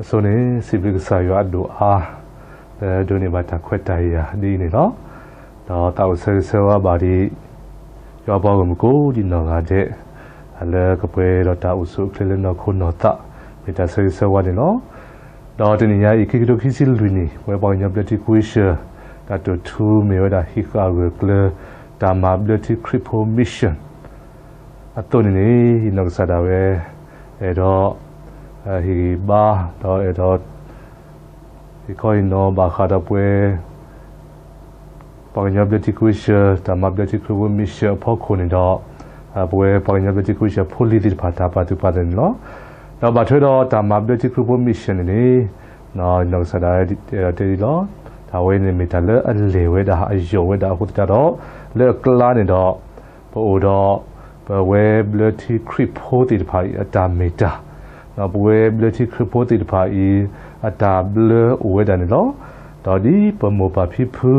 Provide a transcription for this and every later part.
အဆိန့ၣ် စံးဘျုးကစၢ်ယွၤအဒိၣ်အါ လၢဒိးန့ၢ်ဘၣ်တၢ်ခွဲးတၢ်ယာ်ဒ်အံၤန့ၣ်လီၤ. ဒီးသးအိၣ်ဆၢဂ့ၤဆၢဝါဘၣ်ဒ် ယွၤပှၤဂီၢ်မုၢ်ကိးဒံးနီၢ်ဂၤဒဲး လၢကပှဲၤဒီးတၢ်အိၣ်ဆူၣ်အိၣ်ချ့လၢနီၢ်ခိနီၢ်သး မ့ၢ်တၢ်ဆၢဂ့ၤဆၢဝါန့ၣ်လီၤ. ဒီးတနံၤညါအံၤ ခံကထိခံဆံလွံၢ်နံၣ် ပဝဲပှၤကညီဘျၢထံခဝ့ၡၢၣ် တၢ်တိာ်ထူမ့ၢ်ဝဲဒၣ်ဟံးဃာ်ဂၢၢ်ကျၢၤ တၢ်မၤဘျၢထံခရံာ်ဖိ mission အသိးန့ၣ်န့ၣ် နီၢ်ကစၢ်ဒၣ်ဝဲ အဲၣ်ဒိး ဟ့ၣ်ဂံၢ်ဘါ ဒီးအဲၣ်ဒိး ဟ့ၣ်ခီဟ့ၣ်နီၤဘၣ်ဃးဒီးပဝဲ ပှၤကညီဘျၢထံခဝ့ၡၢၣ် တၢ်မၤဘျၢထံခရံာ်ဖိ mission အဖီခိၣ်န့ၣ်ဒီး ပဝဲပှၤကညီဘျၢထံခဝ့ၡၢၣ်ဖိလံၤသ့ၣ်တဖၣ် တၢ်ပာ်သူၣ်ပာ်သးန့ၣ်လီၤ. ဒီးဘၣ်ထွဲဒီးတၢ်မၤဘျၢထံခရံာ်ဖိ mission န့ၣ်န့ၣ် နီၢ်ကစၢ်ဒၣ်ဝဲတဲဒ်လီၤ. တၢ်ဝဲန့ၣ်မ့ၢ်တၢ်လၢအလဲၢ်ဝဲဒၣ် အယိာ်ဝဲဒၣ်အဃိသတးဒီး လၢအကျါန့ၣ်ဒီး ပအိၣ်ဒီး ပဝဲဘျၢထံခရံာ်ဖိသ့ၣ်တဖၣ်အံၤအတၢ်မ့ၢ်တၢ် ပဝဲဘျၢထံခရံာ်ဖိသ့ၣ်တဖၣ်အံၤ အတၢ်ဘျၢအိၣ်ဝဲဒၣ်န့ၣ်လီၤ. ဒီးဒ်ပမိၢ်ပၢ်ဖံဖု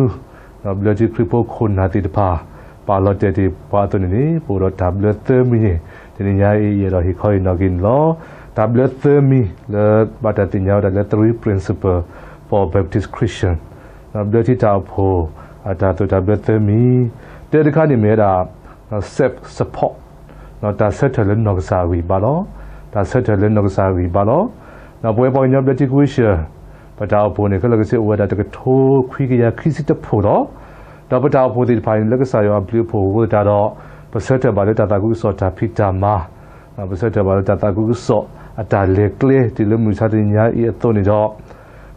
ဘျၢထံခရံာ်ဖိခိၣ်နၢ်သ့ၣ်တဖၣ် ပာ်လီၤတဲာ်တ့ၢ်ပှၤအသိးန့ၣ်န့ၣ် ပအိၣ်ဒီးတၢ်ဘျၢသၢမံၤန့ၣ် တနံၤညါအံၤ ယအဲၣ်ဒိးဟ့ၣ်ခီဟ့ၣ်နီၤက့ၤန့ၣ်လီၤ. တၢ်ဘျၢသၢမံၤလၢဘၣ်တၢ်သ့ၣ်ညါဝဲဒၣ်လၢ three principle for Baptist Christian ဘျၢထံတၢ်အိၣ်ဖှိၣ် အတၢ်သိၣ်တၢ်ဘျၢသၢမံၤ တၢတခါန့ၣ်မ့ၢ်ဝဲဒၣ် self support တၢ်ဆၢထၢၣ်လၢနီၢ်ကစၢ်အဂံၢ်ဘါလီၤ. တၢ်ဆၢထၢၣ်လၢနီၢ်ကစၢ်အဂံၢ်ဘါလီၤ. ပဝဲပှၤကညီဘျၢထံခဝ့ၡၢၣ် ပတၢ်အိၣ်ဖှိၣ်န့ၣ် ခဲလၢာ်ခဲဆ့အိၣ်ဝဲဒၣ်တကထိခွံကယၤခံဆံတဖုလီၤ. ဒီးပတၢ်အိၣ်ဖှိၣ်သ့ၣ်တဖၣ်န့ၣ် လၢကစၢ်ယွၤအဘျုးအဖှိၣ်အဃိသတးဒီး ပဆၢထၢၣ်ဘၣ်လၢတၢ်သးခုကစီၣ်တၢ်ဖံးတၢ်မၤ ပဆၢထၢၣ်ဘၣ်လၢတၢ်သးခုကစီၣ်အတၢ်လဲၤကျဲ တုၤလၢမုၢ်ဆါတနံၤညါအံၤအသိးန့ၣ်ဒီး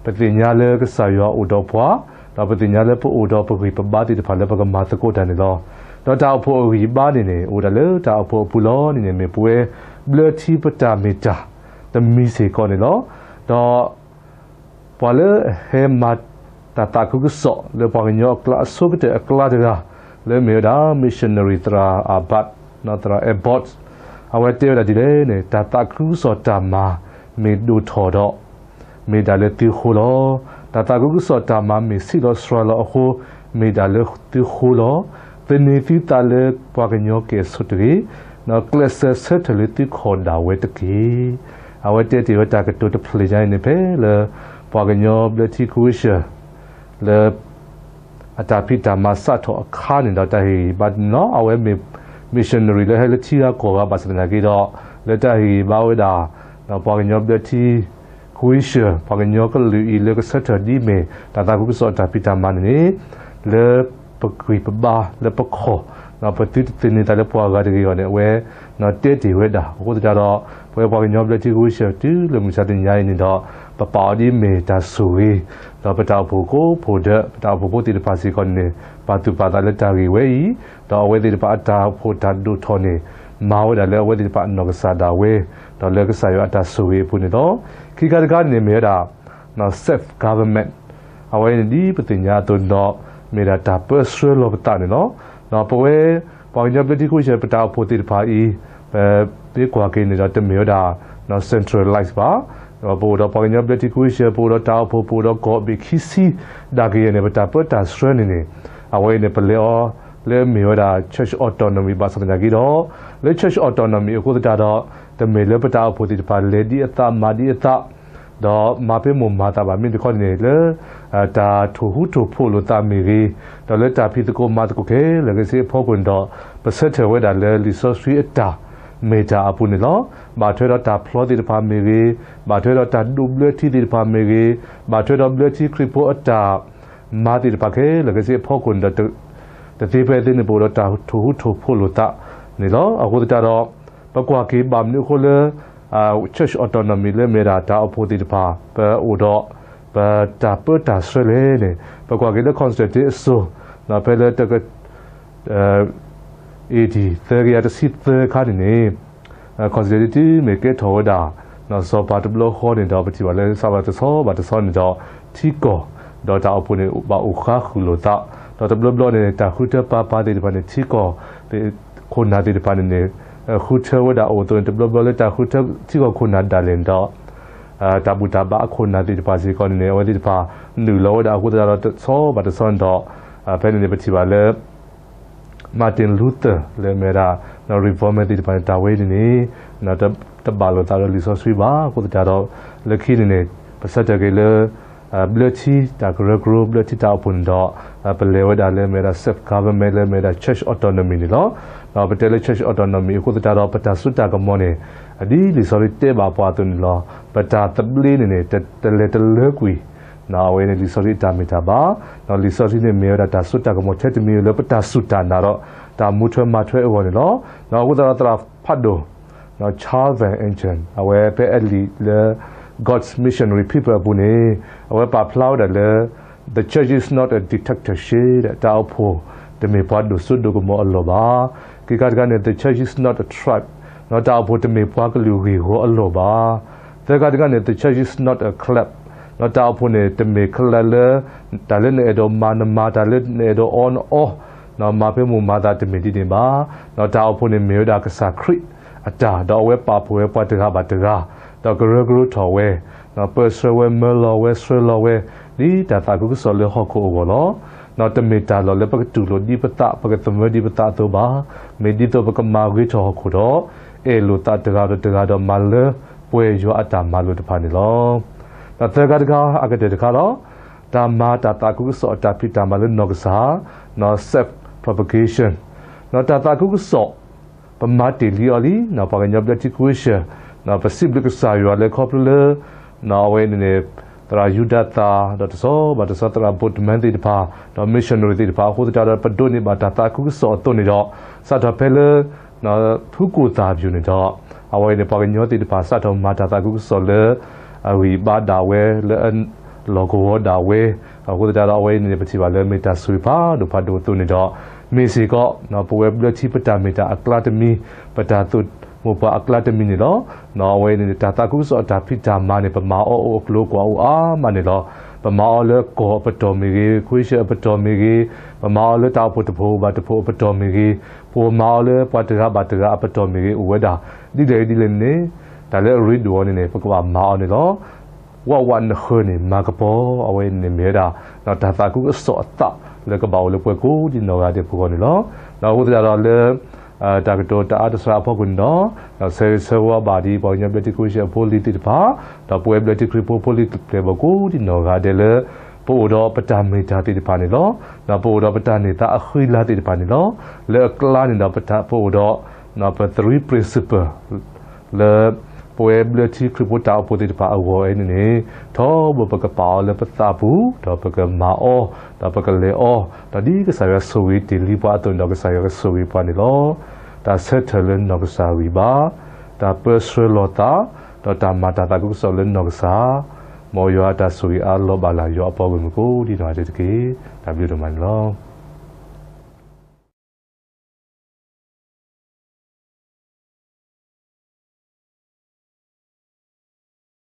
ပသ့ၣ်ညါလၢကစၢ်ယွၤအိၣ်ဒီးပှၤ ဒီးပသ့ၣ်ညါလၢပအိၣ်ဒီးပဂံၢ်ပဘါသ့ၣ်တဖၣ်လၢပကမၤသကိးတၢ်န့ၣ်လီၤ. ဒီးတၢ်အိၣ်ဖှိၣ်အဂံၢ်အဘါန့ၣ်န့ၣ် အိၣ်ဒၣ်လၢတၢ်အိၣ်ဖှိၣ်အပူၤလီၤန့ၣ်န့ၣ် မ့ၢ်ပဝဲဘျၢထံပတၢ်မ့ၢ်တၢ်တမံၤစ့ၢ်ကီးန့ၣ်လီၤ. ဒီး ပှၤလၢအဟဲမၤတၢ်သးခုကစီၣ်လၢပှၤကညီအကျါ အဆိကတၢၢ်အကျါတဂၤ လၢမ့ၢ်ဝဲဒၣ် missionary သရၣ် Abbott သရၣ် Abbott အဝဲတဲဝဲဒၣ်ဒ်လဲၣ်န့ၣ် တၢ်သးခုကစီၣ်တၢ်မၤမ့ၢ်ဒိၣ်ထီၣ်ဒီး မ့ၢ်ဒၣ်လၢသုဃိလီၤ. တၢ်သးခုကစီၣ်တၢ်မၤမ့ၢ်ဆံးလီၤစှၤလီၤအဃိ မ့ၢ်ဒၣ်လၢသုဃိလီၤ. သန့ၤသုသးလၢပှၤကညီကဲၣ်ဆိးတဂ့ၤ, ကျဲးစၢးဆၢထၢၣ်လၢသုခီၣ်ဒၣ်ဝဲတက့ၢ်. အဝဲတဲတ့ၢ်ဝဲတၢ်ကတိၤတဖျၢၣ်ညါအံၤန့ၣ် ဖဲလၢပှၤကညီဘျၢထံခဝ့ၡၢၣ် လၢ အတၢ်ဖံးတၢ်မၤစးထီၣ်အခါန့ၣ်ဒီး တၢ်ဟ့ၣ်ဂံၢ်ဘါန့ၣ်လီၤ. အဝဲမ့ၢ် missionary လၢဟဲလၢထံဂၤကီၢ်ဂၤဘၣ်ဆၣ်သနာ်က့ဒီး လၢတၢ်ဟ့ၣ်ဂံၢ်ဘါဝဲဒၣ် ပှၤကညီဘျၢထံခဝ့ၡၢၣ် ပှၤကညီကလုာ်အံၤလၢကဆၢထၢၣ်ဒ်မ့ၢ် တၢ်သးခုကစီၣ်အတၢ်ဖံးတၢ်မၤန့ၣ်န့ၣ် လၢပဂံၢ်ပဘါလၢပခီၣ် ပသုတသန့ၤသးလၢပှၤဂၤတဂ့ၤအဂီၢ်န့ၣ် အဝဲ တဲတ့ၢ်ဝဲဒၣ်. အဃိသတးဒီး ပဝဲပှၤကညီဘျၢထံခဝ့ၡၢၣ်တုၤလၢမုၢ်ဆါတနံၤညါအံၤန့ၣ်ဒီး ပပာ်အီၤဒ်မ့ၢ်တၢ်ဆိၣ်ဂ့ၤ, ဒီးပတၢ်အိၣ်ဖှိၣ်ကိးဖှိၣ်ဒၢး ပတၢ်အိၣ်ဖှိၣ်ဖိသ့ၣ်တဖၣ်စ့ၢ်ကီးန့ၣ် ပာ်သူၣ်ပာ်သးလၢတၢ်ဂ့ၢ်ဝဲအံၤ, ဒီးအဝဲသ့ၣ်တဖၣ်အတၢ်အိၣ်ဖှိၣ်တၢ်ဒိၣ်ထီၣ်န့ၣ် မၤဝဲဒၣ်လၢအဝဲသ့ၣ်တဖၣ်အနီၢ်ကစၢ်ဒၣ်ဝဲ, ဒီးလၢကစၢ်ယွၤအတၢ်ဆိၣ်ဂ့ၤအပူၤန့ၣ်လီၤ. ခံခါတခါန့ၣ်မ့ၢ်ဝဲဒၣ် self government အဝဲန့ၣ်ဒ်ပသ့ၣ်ညါအသိးဒီး မ့ၢ်ဒၣ်တၢ်ပၢဆှၢလီၤပသးန့ၣ်လီၤ. ဒီးပဝဲ ပှၤကညီဘျၢထံခဝ့ၡၢၣ် ပတၢ်အိၣ်ဖှိၣ်သ့ၣ်တဖၣ်အံၤ ပမ့ၢ်ကွၢ်က့ၤန့ၣ်ဒီး တမ့ၢ်ဝဲဒၣ် centralize ဘၣ်. ဒီးပအိၣ်ဒီးပှၤကညီဘျၢထံခဝ့ၡၢၣ် ပအိၣ်ဒီးတၢ်အိၣ်ဖှိၣ် ပအိၣ်ဒီးကီၢ်ဘ့ၣ်ခံဆံ ဒၣ်ကယဲၢ်န့ၣ် ပတၢ်ပၢတၢ်ဆှၢန့ၣ်န့ၣ် အဝဲအံၤန့ၣ် ပလဲၤအီၤလၢမ့ၢ်ဝဲဒၣ် church autonomy ဘၣ်ဆၣ်သနာ်က့ဒီး လၢ church autonomy အဃိသတးဒီး တမ့ၢ်လၢပတၢ်အိၣ်ဖှိၣ်သ့ၣ်တဖၣ်လဲၤဒ်အသးမၤဒ်အသး ဒီးမၤဖဲမိၢ်မၤသးဘၣ်. မ့ၢ်တခီန့ၣ်န့ၣ် လၢ တၢ်ထိၣ်ဟူးထိၣ်ဖိးလိာ်သးမ့ၢ်ဂ့ၤ, ဒီးလၢတၢ်ဖံးသကိးမၤသကိးခဲလၢာ်ခဲဆ့အဖီခိၣ်န့ၣ်ဒီး ပဆၢထၢၣ်ဝဲဒၣ်လၢလံာ်စီဆှံအတၢ်မ့ၢ်တၢ်အပူၤန့ၣ်လီၤ. ဘၣ်ထွဲဒီးတၢ်ဖျီသ့ၣ်တဖၣ်မ့ၢ်ဂ့ၤ, ဘၣ်ထွဲဒီးတၢ်ဒိးဘျၢထံသ့ၣ်တဖၣ်မ့ၢ်ဂ့ၤ, ဘၣ်ထွဲဒီးဘျၢထံခရံာ်ဖိအတၢ်မၤသ့ၣ်တဖၣ်ခဲလၢာ်ခဲဆ့အဖီခိၣ်န့ၣ်ဒီး တသ့ဖဲသ့န့ၣ် ပအိၣ်ဒီးတၢ်ထိၣ်ဟူးထိၣ်ဖိးလိာ်သးန့ၣ်လီၤ. အဃိသတးဒီး ပကွၢ်က့ၤဘၣ်မနုၤအဃိလၢ church autonomy လၢမ့ၢ်ဒၣ်တၢ်အိၣ်ဖှိၣ်သ့ၣ်တဖၣ် ပအိၣ်ဒီး ပတၢ်ပၢတၢ်ဆှၢလဲၣ်န့ၣ် ပကွၢ်က့ၤလၢ constitution အစိၤ ဖဲလၢ A D သၢကယၤတဆံသၢခါန့ၣ်န့ၣ် constitution မ့ၢ်ကဲထီၣ်ဝဲဒၣ် စီၤပၤတဘျီဃီန့ၣ်ဒီး ပထံၣ်ဘၣ်လၢစးဘၣ်တဆီဘၣ်တဆီန့ၣ်ဒီး ထံကီၢ် ဒီးတၢ်အိၣ်ဖှိၣ်န့ၣ် ဘၣ်အိၣ်ဃါဃုာ်လိာ်သး ဒီးတဘျီဘျီန့ၣ် တၢ်ဃုထၢပၤပၤသ့ၣ်တဖၣ်န့ၣ် ထံကီၢ် ခိၣ်နၢ်သ့ၣ်တဖၣ်န့ၣ်န့ၣ် ဃုထၢဝဲဒၣ်အိၣ်အသိးန့ၣ် တဘျီဘျီလၢတၢ်ဃုထၢထံကီၢ်ခိၣ်နၢ်ဒၣ်လဲာ်န့ၣ်ဒီး တၢ်ဘူၣ်တၢ်ဘါအခိၣ်နၢ်သ့ၣ်တဖၣ်စ့ၢ်ကီးန့ၣ်န့ၣ် အဝဲသ့ၣ်တဖၣ်နုာ်လီၤဝဲဒၣ်အဃိသတးဒီး တဆီဘၣ်တဆီန့ၣ်ဒီး ဖဲန့ၣ်န့ၣ် ပထံၣ်ဘၣ်လၢ Martin Luther လၢမ့ၢ်ဝဲဒၣ် reformer သ့ၣ်တဖၣ်န့ၣ် တၢ်ဝဲအံၤန့ၣ်န့ၣ် တဘၣ်လိာ်သးဒီးလံာ်စီဆှံဘၣ်. အဃိသတးဒီး လၢခံန့ၣ်န့ၣ် ပဆၢထၢၣ်က့ၤလၢ ဘျၢထံတၢ်ကရၢကရိ ဘျၢထံတၢ်အိၣ်ဖှိၣ်န့ၣ်ဒီး ပလဲၤဝဲဒၣ်လၢမ့ၢ်ဝဲဒၣ် self government လၢမ့ၢ်ဝဲဒၣ် church autonomy န့ၣ်လီၤ. ဒီးပတဲလၢ church autonomy အဃိသတးဒီး ပတၢ်စိတၢ်ကမီၤန့ၣ် ဒ်လံာ်စီဆှံတဲဘၣ်ပှၤအသိးန့ၣ်လီၤ. ပတၢ်သဘျ့န့ၣ်န့ၣ် တ တလဲၤတလၢကွံာ် အဝဲန့ၣ် လံာ်စီဆှံအတၢ်မ့ၢ်တၢ်ဘၣ်. လံာ်စီဆှံန့ၣ်မ့ၢ်ဝဲဒၣ်တၢ်စိတၢ်ကမီၤထဲတမံၤလၢပတၢ်စူၢ်တၢ်နာ်ဒီး တၢ်မူထွဲမၤထွဲအဂီၢ်န့ၣ်လီၤ. အဃိသတးဒီးသရၣ်ဖးဒိၣ် Charles Van Engen အဝဲဖဲအလံာ်လၢ God's Missionary People အပူၤန့ၣ် အဝဲပာ်ဖျါဝဲဒၣ်လၢ The church is not a dictatorship တၢ်အိၣ်ဖှိၣ်တမ့ၢ်ပှၤဒိၣ်စိဒိၣ်ကမီၤအလီၢ်ဘၣ်. ခံခါတခါန့ၣ် the church is not a tribe တၢ်အိၣ်ဖှိၣ်တမ့ၢ်ပှၤကလုာ်ဂ့ၢ်ဝီအလီၢ်ဘၣ်. သၢခါတခါန့ၣ် the church is not a club တၢ်အိၣ်ဖှိၣ်န့ၣ် တမ့ၢ် club လၢ တၢ်လၢနအဲၣ်ဒိးမၤနမၤ တၢ်လၢနအဲၣ်ဒိးအီနအီ မၤဖဲမိၢ်မၤသးတမ့ၢ်ဒ်န့ၣ်ဘၣ်. တၢ်အိၣ်ဖှိၣ်န့ၣ်မ့ၢ်ဝဲဒၣ်ကစၢ်ခရံာ်အတၢ် ဒီးအဝဲပာ်ဖှိၣ်ဝဲပှၤတဂၤဘၣ်တဂၤ ဒီးကရၢကရိထီၣ်ဝဲ ပၢဆှၢဝဲ မၢလီၤဝဲ ဆှၢလီၤဝဲ ဒ်တၢ်သးခုကစီၣ်လၢဟီၣ်ခိၣ်အဂီၢ်လီၤ. တမ့ၢ်တၢ်လီၢ်လၢပကတူၢ်လိာ်ဒံးပသး ပကသမၢဒံးပသးအသိးဘၣ်. မ့ၢ်ဒ်သိးပကမၤဂ့ၤထီၣ်ဟီၣ်ခိၣ်ဒီး အဲၣ်လိာ်သးတဂၤဒီးတဂၤဒီးမၤလၢပှဲၤယွၤအတၢ်မၤလိာ်တဖၣ်န့ၣ်လီၤ. ဒီးသၢခါတခါအကတၢၢ်တခါဒီး တၢ်မၤတၢ်သးခုကစီၣ်အတၢ်ဖံးတၢ်မၤလၢနီၢ်ကစၢ် self propagation ဒီးတၢ်သးခုကစီၣ် ပမၤတ့ၢ်လံအီၤလံ ပှၤကညီဘျၢထံခဝ့ၡၢၣ် ပစံးဘျုးကစၢ်ယွၤလၢခီဖျိလၢ အဝဲန့ၣ်န့ၣ် သရၣ်ယူဒၤသၣ် ဒီးတဆီဘၣ်တဆီသရၣ် Boardman သ့ၣ်တဖၣ် ဒီး missionary သ့ၣ်တဖၣ်အဃိသတးဒီး ပဒိးန့ၢ်ဘၣ်တၢ်သးခုကစီၣ်အသိးန့ၣ်ဒီး စးထီၣ်ဖဲလၢ ထူကိၢ်သၣ်ပျိၤန့ၣ်ဒီး အဝဲန့ၣ်ပှၤကညီသ့ၣ်တဖၣ် စးထီၣ်မၤတၢ်သးခုကစီၣ်လၢ အဂံၢ်ဘါဒၣ်ဝဲ လၢအလီၢ်ကဝီၤဒၣ်ဝဲ အဃိသတးဒီး အဝဲန့ၣ်ပထံၣ်ဘၣ်လၢမ့ၢ်တၢ်ဆိၣ်ဂ့ၤဖးဒိၣ်ဖးဒိၣ်အသိးန့ၣ်ဒီး မ့ၢ်စ့ၢ်ကီး ပဝဲဘျၢထံပတၢ်မ့ၢ်တၢ်အကျါတမံၤ ပတၢ်သိၣ်မိၢ်ပှၢ်အကျါတမံၤန့ၣ်လီၤ. အဝဲန့ၣ်တၢ်သးခုကစီၣ်အတၢ်ဖံးတၢ်မၤန့ၣ် ပမၤအီၤအိၣ်အကျိၤကွၢ်အိၣ်အါမးန့ၣ်လီၤ. ပမၤအီၤလၢကီၢ်အပတီၢ်မ့ၢ်ဂ့ၤ ခဝ့ၡၢၣ်အပတီၢ်မ့ၢ်ဂ့ၤ ပမၤအီၤလၢတၢ်အိၣ်ဖှိၣ်တဖှိၣ်ဘၣ်တဖှိၣ်အပတီၢ်မ့ၢ်ဂ့ၤ ပမၤအီၤလၢပှၤတဂၤဘၣ်တဂၤအပတီၢ်မ့ၢ်ဂ့ၤ အိၣ်ဝဲဒၣ် ဒ်လဲၣ်ဂ့ၤဒ်လဲၣ်န့ၣ် တၢ်လၢအရ့ဒိၣ်အီၤန့ၣ်န့ၣ် ပကဘၣ်မၤအီၤန့ၣ်လီၤ. ဝးဝးနဃၢၤန့ၣ် မၤကပီၤ အဝဲန့ၣ်မ့ၢ်ဝဲဒၣ် တၢ်သးခုကစီၣ်အသးလၢကဘၣ်အိၣ်လၢပှၤကိးဒံးနီၢ်ဂၤဒဲးပဂီၢ်န့ၣ်လီၤ. အဃိသတးဒီးလၢ တၢ်ကတိၤတၢ်အါတစှၤအဖီခိၣ်န့ၣ်ဒီး ဆၢဂ့ၤဆၢဝါဘၣ်ဒ်ပှၤကညီဘျၢထံခဝ့ၡၢၣ်အဖိအလံၤသ့ၣ်တဖၣ် ဒီးပဝဲဘျၢထံခရံာ်ဖိအဖိအလံၤပျဲၢ်ဘီၣ်ကိးဒံးနီၢ်ဂၤဒဲးလၢ ပအိၣ်ဒီးပတၢ်မ့ၢ်တၢ်သ့ၣ်တဖၣ်န့ၣ်လီၤ. ဒီးပအိၣ်ဒီးပတၢ်န့ၢ်သါအဃံလၤသ့ၣ်တဖၣ်န့ၣ်လီၤ. လၢအကျါန့ၣ်ဒီးပတၢ်ပအိၣ်ဒီး ပ three principle လၢ ပဝဲဘျၢထံခရံာ်ဖိတၢ်အိၣ်ဖှိၣ်သ့ၣ်တဖၣ်အဂီၢ်အံၤန့ၣ်န့ၣ် ထီဘိပကပာ်အီၤလၢပသးပူၤ ဒီးပကမၤအီၤ ဒီးပကလဲၤအီၤ ဒီးဒ်ကစၢ်ယွၤဆိၣ်ဂ့ၤတ့ၢ်လံပှၤအသိးန့ၣ်ဒီး ကစၢ်ယွၤကဆိၣ်ဂ့ၤပှၤန့ၣ်လီၤ. တၢ်ဆၢထၢၣ်လၢနီၢ်ကစၢ်ဂံၢ်ဘါ, တၢ်ပၢဆှၢလီၤသး, ဒီးတၢ်မၤတၢ်သးခုကစီၣ်လၢနီၢ်ကစၢ်, မ်ယွၤအတၢ်ဆိၣ်ဂ့ၤအါလီၤဘၣ်လၢယွၤအပှၤဂီၢ်မုၢ်ကိးဒံးနီၢ်ဂၤဒဲးတက့ၢ်. တၢ်ဘျုးဒိၣ်မးန့ၣ်လီၤ.